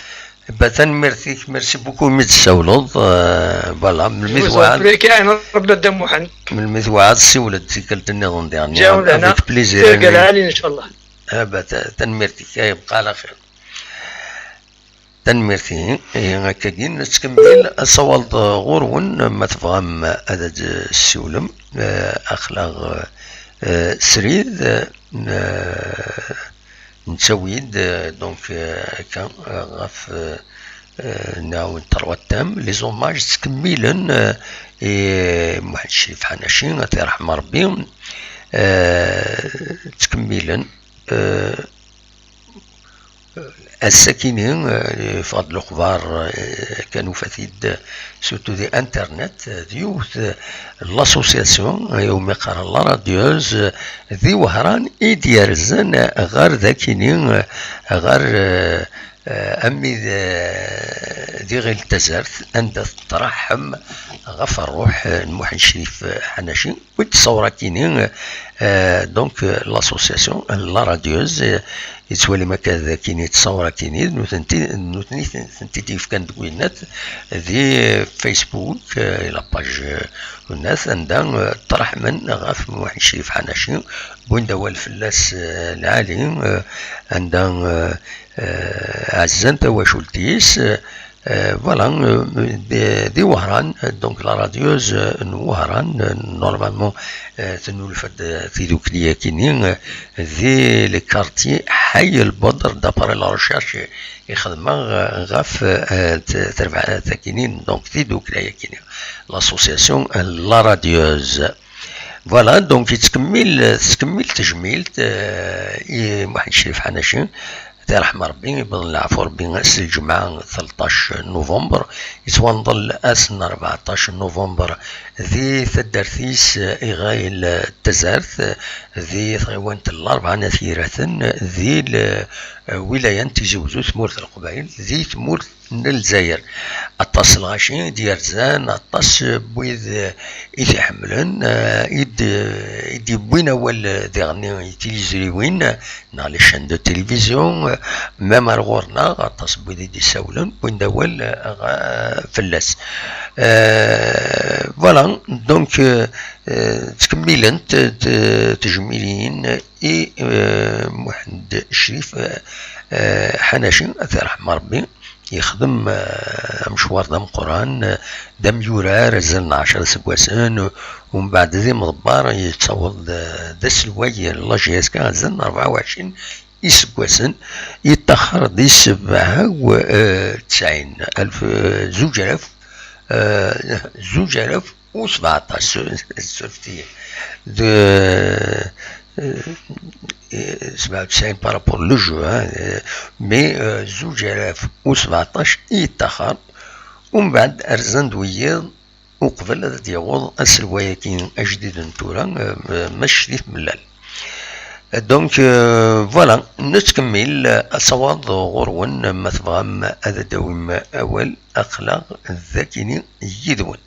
Ba, tanemmirt-ik, merci beaucoup imi d-tessawleḍ. Euh, voilà, melmi twɛad, Rebbi a Dda Muḥend. Melmi twɛad, ssiwel-d tikkelt nniḍen diɣen. Ǧaɛun lehna. Avec plaisir. Tirga lɛali, inchallah. Ah, ba, ta-, tanemmirt-ik, ay, bqa ɛla xir. Tanemmirt-ihi, ihi akkagi nettkemmil, ad sawaleḍ ɣur-wen ma tebɣam ad d-tessiwlem, eh, aql-aɣ, eh, srid, eh, nettawi-d, eh, donc, eh, akka, eh, ɣef, eh, eh, nɛawed trois thèmes, les hommages ttkemmilen, eh, i Muḥend Crif Ḥanaci, ad t-yerḥem Rebbi, eh, ttkemmilen, eh, Ass-akini, eh, yeffeɣ-d lexbar, eh, kan ufa-t-id, eh, surtout di internet, eh, d yiwet, eh, n l'association, eh, iwumi qqaren La Radieuse, eh, di Wehran i d-yerzen, eh, ɣer dakini, eh, ɣer, eh, eh, ammi d, eh, di Ɣil Tazart, anda tettṛaḥem ɣef ṛṛuḥ, eh, n Muḥend Crif, eh, Ḥanaci. Wid ṣṣawṛa-kini, eh, donc, eh, l'association, eh, La Radieuse, eh, yettwalim akka d akini d ṣṣawṛa-kini, d nutenti, d nutni ten-, tent-id-yefkan deg winnat, di Facebook, eh, la page, eh, winnat, anda, eh, ṭṭraḥmen ɣef Muḥend Crif Ḥanaci, wwin-d awal fell-as, eh, lɛali, eh, anda, eh, eh, ɛezzan tawacult-is, eh, Eh, voilà, eh, di, di Wehran, eh, donc La Radieuse, eh, n Wehran, eh, normalement, eh, tennulfa-d, eh, tidukli-akini, eh, di le quartier Ḥay el Bedr, d'après la recherche i xedmeɣ, eh, ɣef, eh, t-, terbaɛt-akini, donc tidukla-yakini, l'association, eh, La Radieuse. Voilà, donc yettkemmil, tettkemmil tejmilt, eh, i Muḥend Crif Ḥanaci. Ad t-yerḥem Rebbi, iwweḍ leɛfu Rebbi ass n lǧemɛa tleṭṭac november, yettwanḍel ass n rbeɛṭac november di taddart-is, eh, Iɣayel, eh, Tazart, eh, di tɣiwant n Larebɛa n At Yiraten, eh, di l-, eh, wilaya n Tizi Wezzu, tmurt n Leqbayel, di tmurt n Lezzayer. Aṭas n lɣaci i d-yerzan, aṭas n wid, eh, i t-iḥemmlen, eh, i d-, i d-yewwin awal, eh, diɣen i tilizriwin, eh, neɣ les chaînes de télévision, eh, même ar ɣur-neɣ, aṭas n wid i d-isawlen, wwin-d awal, eh, ɣ-, fell-as. Eh, voilà, donc, eh, eh, ttkemmilent, eh, t-, tejmilin i, eh, Muḥend Crif, eh, eh, Ḥanaci, ad t-yerḥem Rebbi, yexdem, eh, amecwar d ameqqran, eh, d amyurar azal n ɛecra iseggasen, umbeɛd d imḍebber, yettaweḍ d, d aselway n la J S K azal n rebɛa u ɛecrin iseggasen, yeṭṭaxer di sebɛa u tesɛin, alef, eh, zuǧ alaf, eh, zuǧ alaf u sbeɛṭac, surfet-iyi. De, euh, euh, sebɛa u tesɛin par rapport le jeu, hein, euh, mais, euh, zuǧ alaf u sbeɛṭac i yeṭṭaxer, umbeɛd rzan-d wiyiḍ uqbel ad d-yaweḍ aselway-agi ajdid n tura, euh, Mac Crif Mellal. Donc, euh, voilà, nettkemmil, euh, asawaḍ ɣur-wen, ma tebɣam ad d-tawim awal, aql-aɣ dagi yid-wen.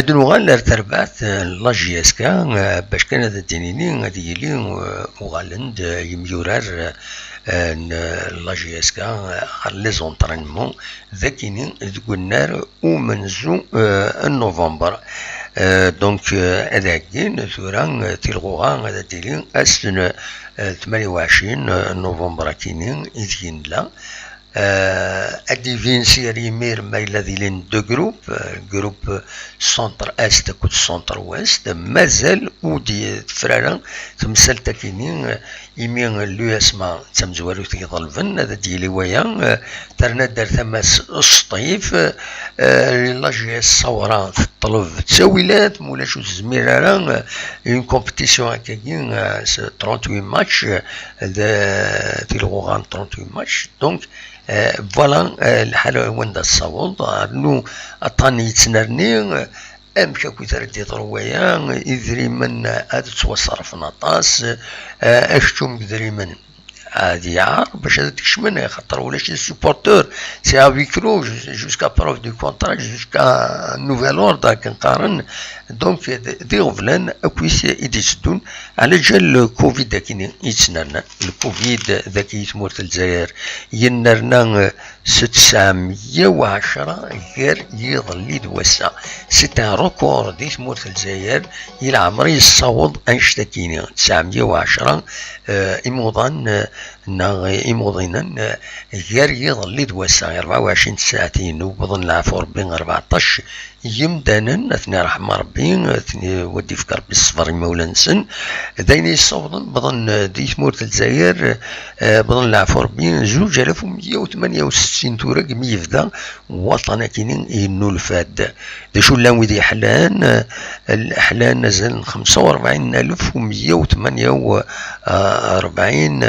Ad nuɣal ar terbaɛt n la J S K, eh, bac kan ad d-nini ad yili, eh, uɣalen-d, eh, yimyurar, eh, n la J S K, eh, ɣer les entraînements d akini deg unnar umenzu, eh, n novembre. Eh, donc, eh, ad ɛeggin tura, eh, tilɣuɣa ad d-tili ass n, eh, tmanya u ɛecrin novembre akini ideg nella. Eh, ad d-ibin si ar yimir ma yella d ilin deux groupes, eh, groupe centre-est akked centre-ouest. Mazal ur d-tefra ara temsalt akini, eh, imi l'U S M A d tamezwarut i iḍelben, ad d-yili waya, eh, terna-d ar tama-s Sṭif, eh, la J S Sawra teṭleb ttawilat, ma ulac ur tezmir ara, eh, une compétition akkagi, eh, s trente-huit matchs, eh, d tilɣuɣa n trente-huit matchs. Donc, eh, voilà, eh, lḥal wanda tessaweḍ, rnu aṭṭan yettnerni, eh, amek akkit ara d-yeḍru waya, idrimen ad ttwaṣerfen aṭas, eh, akeččum n idrimen ad yaɛer bac ad d-kecmen, axaṭer ulac les supporters, c'est à huis clos, jus-, jusqu'à preuve du contraire, jusqu'à nouvel ordre, akken qqaren. Donc, d, d iɣeblan akkit i d-itteddun, ɛla ǧal covid akini yettnernan. Le covid dagi i tmurt n Lezzayer yennerna, eh, s tesɛemya u ɛecra gar yiḍelli d wass-a. C'est un record di tmurt n Lezzayer, i leɛmer yessaweḍ annect-akini, tesɛemya u ɛecra, eh, imuḍan, eh, neɣ imuḍinen, eh, gar yiḍelli d wass-a, rebɛa u ɛecrin tsaɛtin, wwḍen leɛfu Rebbi rbeɛṭac yimdanen, ad ten-iṛḥem Ṛebbi, ad ten-, ad d-ifk Ṛebbi ṣṣber i imawlan-nsen. D ayen yessawḍen, wwḍen, eh, di tmurt n Lezzayer, eh, wwḍen leɛfu Ṛebbi, zuǧ alaf u meyya u tmanya u settin tura, deg mi yebda waṭṭan akini yennulfa-d. D acu llan wid yeḥlan? Eh, ḥlan azal n xemsa u rebɛin alef u meyya u tmanya u rebɛin,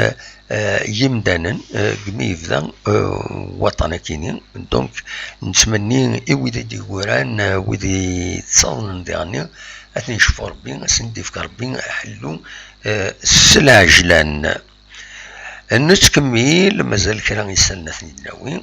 eh, yimdanen, eh, deg mi yebda, eh, waṭṭan akini. Donc, nettmenni i wid i d-yegran, eh, wid yettaḍnen diɣenni, ad ten-yecfu Ṛebbi, ad sen-d-ifk Ṛebbi ḥellu, eh, s lɛejlan. Nettkemmil, mazal kra isallen ad ten-id-nawi.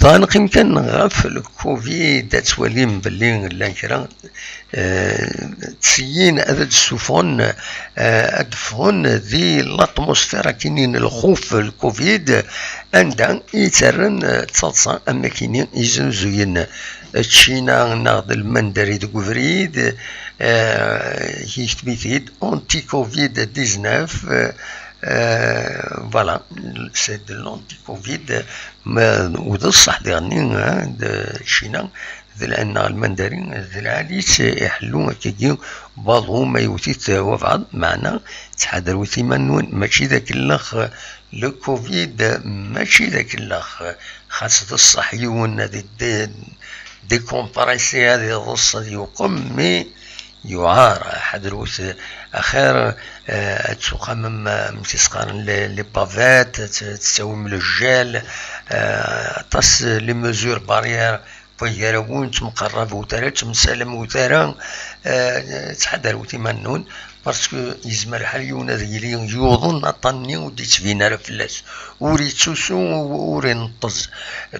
Dɣa neqqim kan ɣef le covid, ad twalim belli llan kra, eh, tteyin ad d-ssufɣen, eh, ad d-ffɣen di l'atmosphère akini n lxuf, le covid, anda i yettarran, eh, d taḍsa am akini iznuzuyen Ččina neɣ d lmendari deg ubrid, eh, yekteb-it-id, anti-covid dix-neuf, eh, eh, voilà, c'est de l'anti-covid, ma, u d ṣṣeḥ diɣenni, eh, d Ččina, d lɛenna lmendari, d lɛali-tt iḥellu akkagi, baḍu ma yewwet-it wabɛaḍ, meɛna ttḥadaret iman-nwen, mačči d akellex, le covid mačči d akellex, xas d ṣṣeḥ yiwen ad id-, décompresser, ad iḍes, ad yuqem, mais yuɛer. Ḥadret, axir, eh, ad tuqamem, eh, amek i s-qqaren, les, les bavettes, ad t-, tettawim le gel, eh, aṭas les mesures barrières, gar-awen, ttmeqrabet ara, ttemsalamut ara, eh, ttḥadaret iman-nwen, parce que yezmer lḥal yiwen ad yili yuḍen aṭṭan-nni ur d-yettbin ara fell-as, ur yettusu, ur ineṭṭez.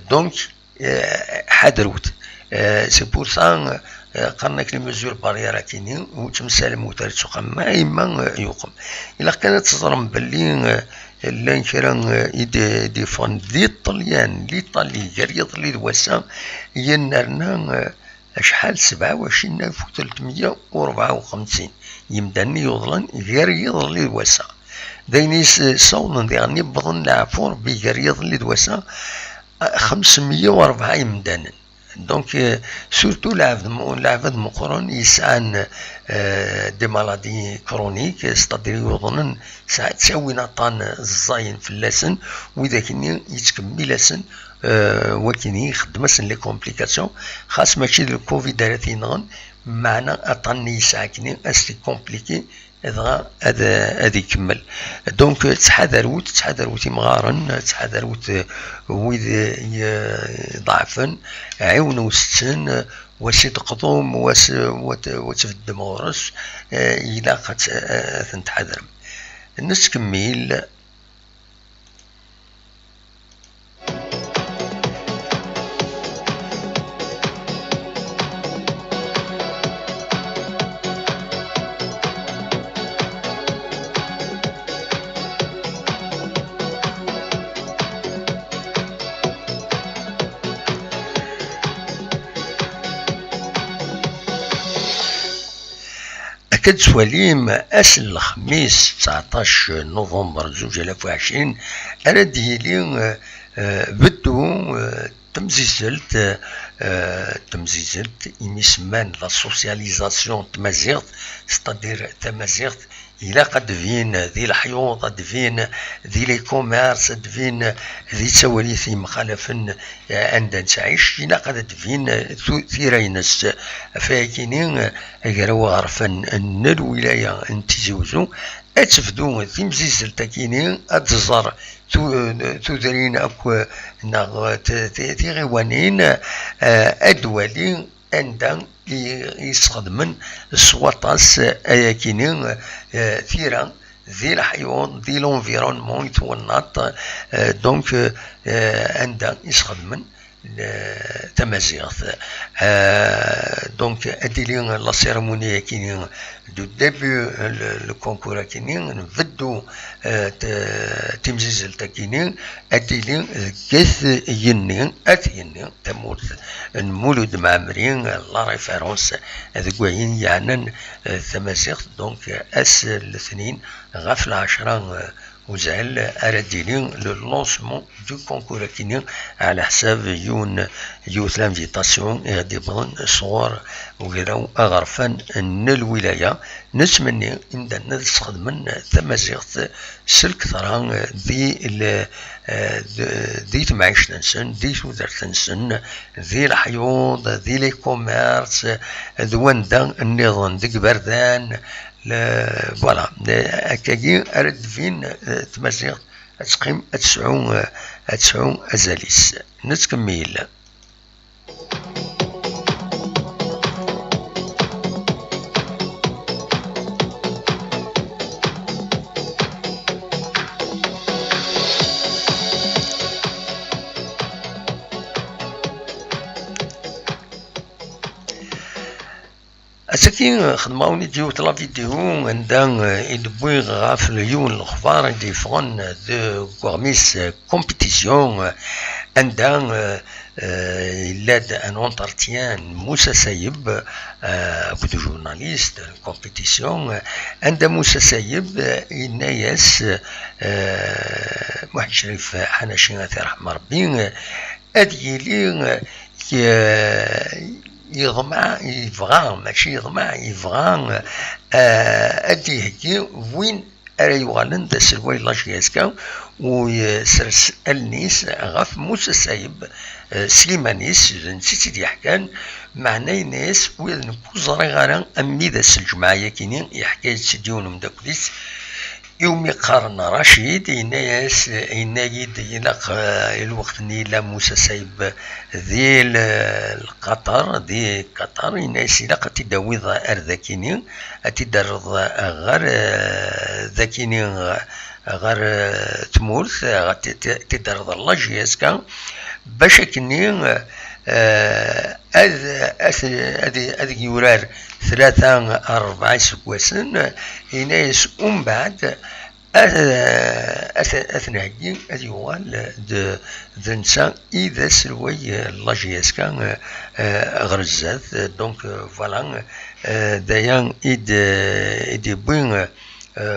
Donc, eh, ḥadret. Eh, c'est pour ça, eh, qqaren-ak les mesures barrières akini, ur ttemsalamut ara, ttuqamem, ma yemma, eh, yuqem. Ilaq kan ad teẓrem belli, eh, llan kra, eh, i d-, d-iffɣen di Ṭṭelyan, l'Italie, gar yiḍelli d wass-a, yennerna, eh, acḥal, sebɛa u ɛecrin alef u tlatmeyya u rebɛa u xemsin yimdanen i yuḍnen gar yiḍelli d wass-a. D ayen i s-, ssawḍen diɣen i wwḍen leɛfu Ṛebbi gar yiḍelli d wass-a, eh, xemsemeyya u rebɛa yimdanen. Donc, euh, surtout lɛebd mu-, lɛebd meqqren yesɛan, euh, des maladies chroniques, c'est-à-dire yuḍnen, sɛa-, ttawin aṭṭan ẓẓayen fell-asen, widak-nni yettkemmil-asen, euh, wakini ixeddem-asen les complications, xas mačči d le covid ara t-yenɣen, meɛna aṭṭan-nni yesɛa akini ad s-t-icompliquer, dɣa ad, ad ikemmel. Donc, ttḥadarwet, ttḥadarwet imɣaren, ttḥadarwet, euh, wid, euh, iḍeɛfen, ɛiwnewt-ten, euh, wa s-iqḍum, wa s-, wa t-, wa tbeddem ɣur-s, euh, ilaq ad t-, ad ten-tḥadrem. Nettkemmil. Akka d-twalim, ass n lexmis, tseɛṭac november zuǧ alaf u ɛecrin, ara d-yili, euh, euh, beddu, euh, temzizzelt, euh, temzizzelt imi semman la socialisation n tmaziɣt, c'est-à-dire tamaziɣt ilaq ad d-tbin di leḥyuḍ, ad d-tbin di les commerces, ad d-tbin di ttawalit yemxalafen, eh, anda nettɛic, ilaq ad d-tbin tu-, tira-ines. Ɣef wayakini, eh, agraw aɣerfan n lwilaya n Tizi Uzzu, ad tebdu timzizzelt-akini, ad tẓer tu-, tudrin akk, eh, neɣ t-, t-, tiɣiwanin, eh, ad d-twali anda i, i sxedmen s waṭas ayakini, eh, tira di leḥyuḍ, di l'environnement i twennaḍt, eh, donc, eh, anda i sxedmen, eh, tamaziɣt. Eh, donc, ad tili la cérémonie akini du début, eh, le, le concours akini, nbeddu, eh, t-, timzizzelt akini, ad tili deg At Yenni, At Yenni, tamurt n Mulud Mɛemmri, la référence deg wayen yeɛnan, eh, tamaziɣt. Donc, ass n letnin ɣef lɛecra, eh, uzal ara d-yili le lancement du concours akini, ɛla ḥsab yiwen, yiwet l'invitation i ɣ-d-yewwḍen sɣur ugraw aɣerfan n lwilaya. Nettmenni imdanen ad sxedmen tamaziɣt s lketṛa di le-, eh, d-, di temɛict-nsen, di tudert-nsen, di leḥyuḍ, di les commerces, d wanda nniḍen, deg iberdan, le-, voilà, le-, akkagi ara d-tbin, eh, tmaziɣt, ad teqqim, ad tesɛu, eh, ad tesɛu azal-is. Nettkemmil. Ass-agi, xedmeɣ-awen-id yiwet la vidéo anda, eh, i d-wwiɣ ɣef yiwen n lexbar i d-yeffɣen deg uɣmis, eh, compétition, eh, anda, eh, eh, yella-d un entretien n Moussa Sayeb, eh, akked ujournaliste n compétition, eh, anda Moussa Sayeb, eh, yenna-yas, eh, Muḥend Crif Ḥanaci, ad t-yerḥem Rebbi, eh, ad yili, eh, ye-, yeḍmeɛ, yebɣa, mačči yeḍmeɛ, yebɣa, eh, ad d-iheggi win ara yuɣalen d aselway n la J S K, u yesres allen-is ɣef Moussa Sayeb, eh, s yiman-is, d netta i tt-id-yeḥkan, meɛna yenna-yas, ula d nekk ur ẓriɣ ara am widak s lǧemɛa-yakini, yeḥka-yas-tt-id yiwen umeddakel-is, iwumi qqaren Racid, yenna-yas, yenna-yi-d, ilaq, eh, i lweqt-nni yella Moussa Sayeb di l-, Qatar, di Qatar, yenna-yas, ilaq ad t-id-tawiḍ ar dakini, ad t-id-terreḍ ɣer, eh, dakini, ɣer, eh, tmurt, ad t-, t-, t-id-terreḍ ɣer la J S K, bac akkenni, eh, ad, ad, ad, ad yurar tlata ar rebɛa iseggasen, yenna-yas, umbeɛd, Ad, ad, ad t-nheggi, ad yuɣal d, d netta i d aselway, eh, n la J S K, eh, eh, ɣer zdat. Donc, eh, voilà, eh, d aya i d, i d-yewwi, eh,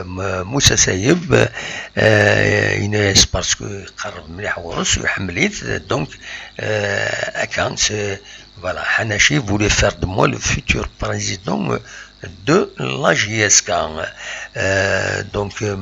M-, Moussa Sayeb, eh, yenna-yas parce que iqerreb mliḥ ɣur-s, iḥemmel-it. Donc, eh, akka, c'est Voilà, Hanashi voulait faire de moi le futur président de la J S K. Euh, donc, euh,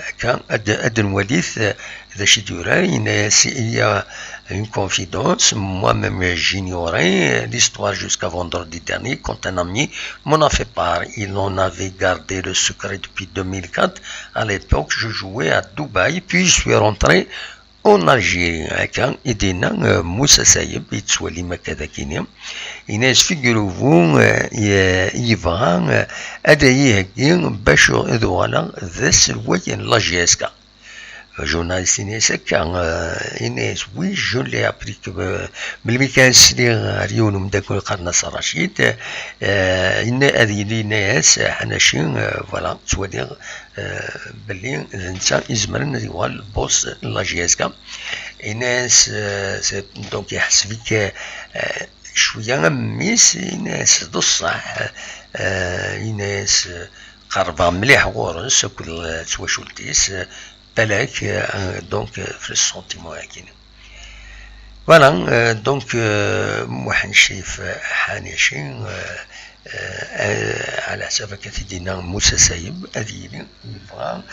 akka, ad, ad nwalit, euh, d acu i d-yura, yenna-yas, il y a une confidence, moi-même j'ignorais l'histoire jusqu'à vendredi dernier, quand un ami m'en a fait part. Il en avait gardé le secret depuis deux mille quatre. À l'époque, je jouais à Dubaï, puis je suis rentré en Algérie. Akka i d-yenna, euh, Musa Sayeb, yettwalim akka d akini. Yenna-yas, figurez-vous, euh, ye-, yebɣa, euh, ad iyi-heggi bac ad uɣaleɣ d aselway n la J S K. Journaliste yenna-yas akka, euh, yenna-yas, oui, je l'ai appris que, euh, melmi kan sliɣ ar yiwen umeddakel qqaren-as Racid, euh, yenna, ad yili yenna-yas, Hanashi, euh, voilà, ttwaliɣ, euh, belli d netta izemren ad yuɣal boss n la J S K. Yenna-yas, euh, c'est, donc, yeḥseb-ik, euh, cwiya am mmi-s, yenna-yas d ṣṣeḥ, euh, yenna-yas, euh, qerrbeɣ mliḥ ɣur-s akked, euh, twacult-is, euh, balak, euh, donc, euh, f le sentiment-agi. Voilà, euh, donc, euh, Muḥend Crif, euh, Hanaci, euh, euh, euh, ɛla ḥsab akka t-id-yenna Musa Sayeb, ad yili yebɣa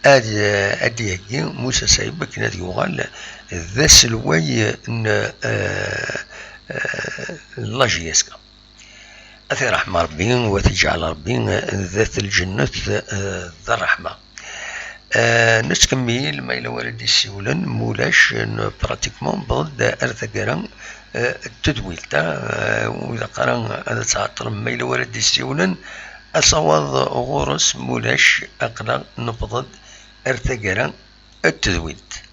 ad, euh, ad d-iheggi Musa Sayeb akken ad yuɣal d aselway n, euh, euh, la J S K. Ad t-iṛḥem Ṛebbi, u ad t-iǧɛel Ṛebbi, eh, d at lǧennet, eh, d ṛṛeḥma. Eh, nettkemmil, ma yella wara d-issiwlen, mulac, n, pratiquement, newweḍ-d ar taggara, eh, n tedwilt, eh, ur ilaq ara ad tɛeṭṭlem, ma yella wara d-issiwlen, asawaḍ ɣur-s, mulac, aql-aɣ newweḍ-d ar taggara n tedwilt.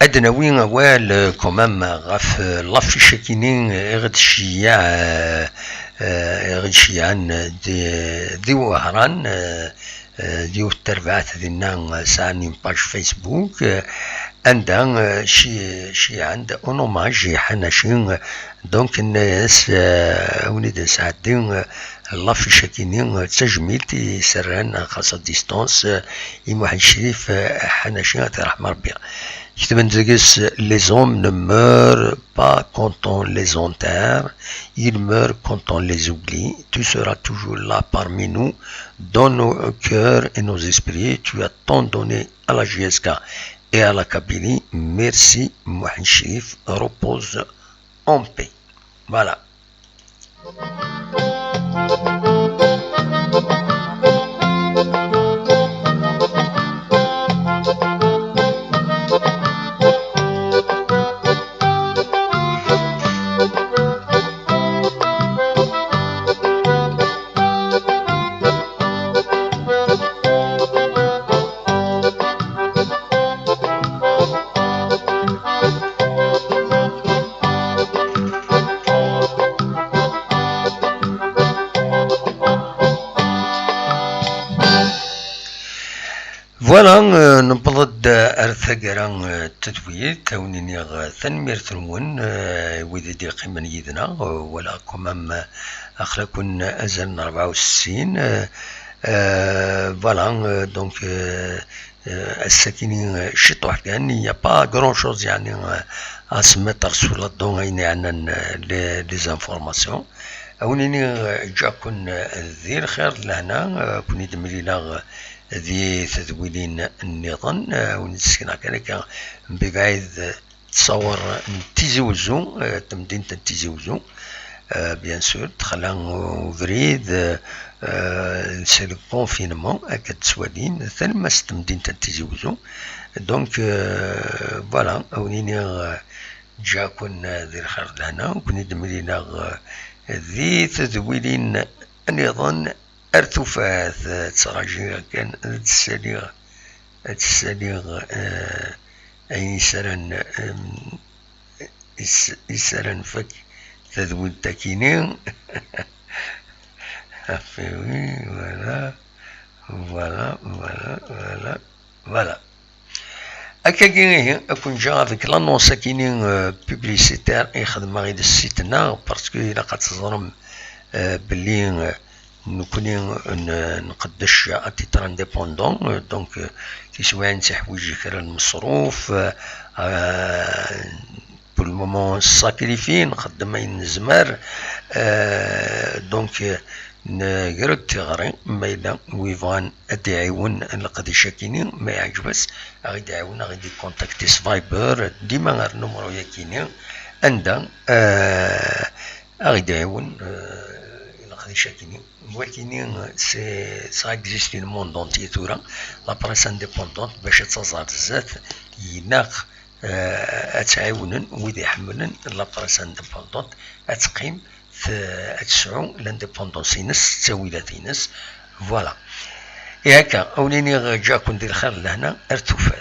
Ad d-nawi awal, euh, quand même, ɣef, euh, l'affiche-agi-nni, euh, i ɣ-d-ceyyeɛ, euh, euh, i ɣ-d-ceyyɛen, euh, di, di Wehran, euh, euh, d yiwet n terbaɛt dinna, euh, sɛan une page Facebook, euh, anda, euh, ci-, ceyyɛen-d un hommage i Hanaci, euh, donc, yenna-yas, euh, a win i d-nesɛeddi, euh, l'affiche-agi-nni, euh, d tajmilt i s-rran, xas à distance, euh, i Muḥend Crif, euh, Hanaci, ad t-iṛḥem Ṛebbi. Ketben deg-s: les hommes ne meurent pas quand on les enterre, ils meurent quand on les oublie. Tu seras toujours là parmi nous, dans nos cœurs et nos esprits. Tu as tant donné à la J S K et à la Kabylie. Merci, Muḥend Crif. Repose en paix. Voilà. Voilà, euh, newweḍ-d ar taggara, euh, n tedwilt, a wen-iniɣ, euh, tanemmirt-nwen, euh, i wid i d-yeqqimen yid-neɣ, euh, voilà, quand même, euh, aql-aken azal n rebɛa u settin, euh, euh, voilà, euh, donc, euh, euh, ass-agi-nni, euh, ciṭuḥ kan, il n'y a pas grand-chose, yeɛni, euh, à se mettre sous la dent, ayen yeɛnan, euh, les, les informations. A wen-iniɣ, euh, ǧǧiɣ-ken, euh, di lxir d lehna, euh, ad ken-id-mlileɣ, euh, di tedwilin nniḍen, euh, a wen-d-ssekneɣ kan akka, mebɛid, euh, ttṣawer n Tizi Wezzu, eh, tamdint n Tizi Wezzu. Euh, bien sûr, texla ubrid, euh, c'est le confinement, akka d-ttwalin, talemmast n temdint n Tizi Wezzu. Donc, euh, voilà, a wen-iniɣ, euh, ǧǧiɣ-ken, euh, di lxir d lehna, ur ken-id-mlileɣ, euh, di tedwilin nniḍen. Ar tufat, eh, ttṛajiɣ kan ad tt-ssaliɣ, ad tt-ssaliɣ, eh, ayen i s ara n-, em, i s-, i s ara nfak tadwilt akini. Ɣef, oui, voilà, voilà, voilà, voilà, voilà. Akkagi ihi, ad ken-ǧǧeɣ avec l'annonce akini, euh, publicitaire i xedmeɣ i d site-nneɣ, parce que ilaq ad teẓrem, euh, belli, euh, nekkni n-, nqeddec à titre indépendant, euh, donc, euh, tiswiɛin ttiḥwiǧ kra n lmeṣruf, euh, euh, pour le moment, sacrifice, nxeddem ayen nezmer, euh, donc, euh, nger-d tiɣri, ma yella wi bɣan ad d-iɛiwen leqdic-akini, ma iɛǧeb-as, a ɣ-id-iɛiwen, a ɣ-id-ikontakti s Viber, dima ar numru-yakini, anda, euh, a ɣ-id-iɛiwen, euh, leqdic-akini. Wakini, c'est, ça existe le monde entier tura, la presse indépendante, bac ad taẓ ar zdat, ilaq, euh, ad tt-ɛiwnen wid iḥemmlen la presse indépendante, ad teqqim, t-, ad tesɛu l'indépendance-ines, ttawilat-ines, voilà. I akka, a wen-iniɣ ǧǧiɣ-ken di lxir d lehna, ar tufat.